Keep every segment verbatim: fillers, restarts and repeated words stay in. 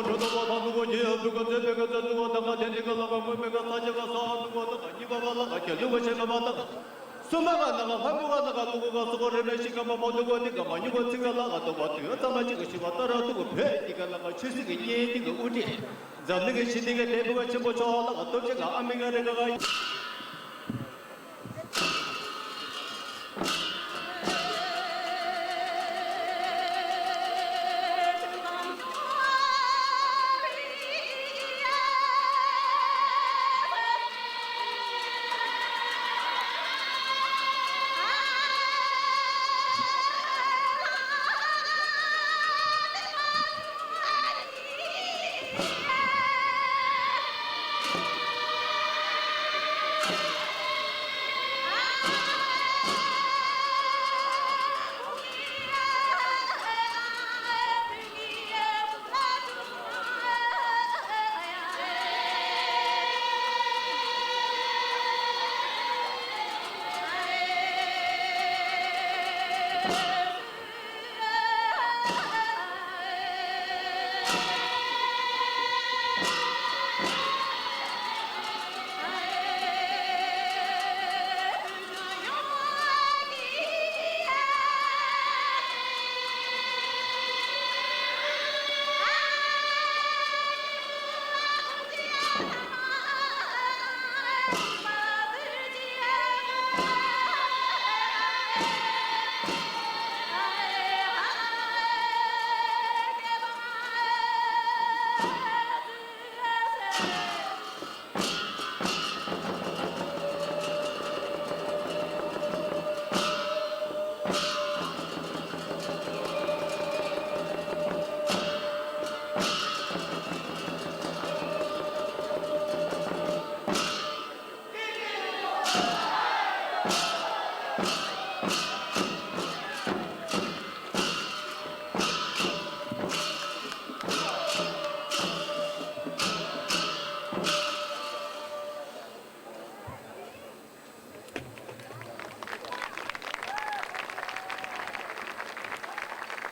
གྲོ་ཐོག་པ་དང་ནུ་གོ་ཉི་ཡ་བུ་ག་ཚེ་བེ་ག་ཚེ་ནུ་བ་དང་ག་དེ་ནི་ག་ལ་ག་མོ་མེ་ག་ས་ཆ་ག་ས་ནུ་གོ་དང་ག་ཉི་པ་ག་ལ་ག་ཁྱེ་ལུ་ག་ཆེ་ག་མ་དང་། སུ་མ་ག་ན་ག་ཧ་མུ་ག་ན་ག་ལུ་གོ་ག་སུ་གོ་རེ་མེ་ཤི་ག་མ་མོ་ནུ་གོ་ནི་ག་མ་ཉུ་གོ་ཚི་ག་ལ་ག་དོ་བ་དུ་ཡ་ཚ་མ་ཅི་ག་ཤི་བ་ཏ་ར་ཐུ་གོ་བེ་ཏི་ག་ལ་ག་ཆུ་སི་ག་ཉེ་ཏི་ག་ཨུ་ཏི། འཛམ་གླིང་གི་ཞི་བདེ་གི་འབྲས་བུ་ག་ཆེན་པོ་ཆོག་ལ་ག་སྟོབས་ཆེ་ག་ཨ་མི་ག་རེ་ག་ག།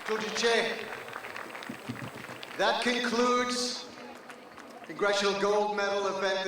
ཐུགས་རྗེ་ཆེ། That concludes Congressional Gold Medal event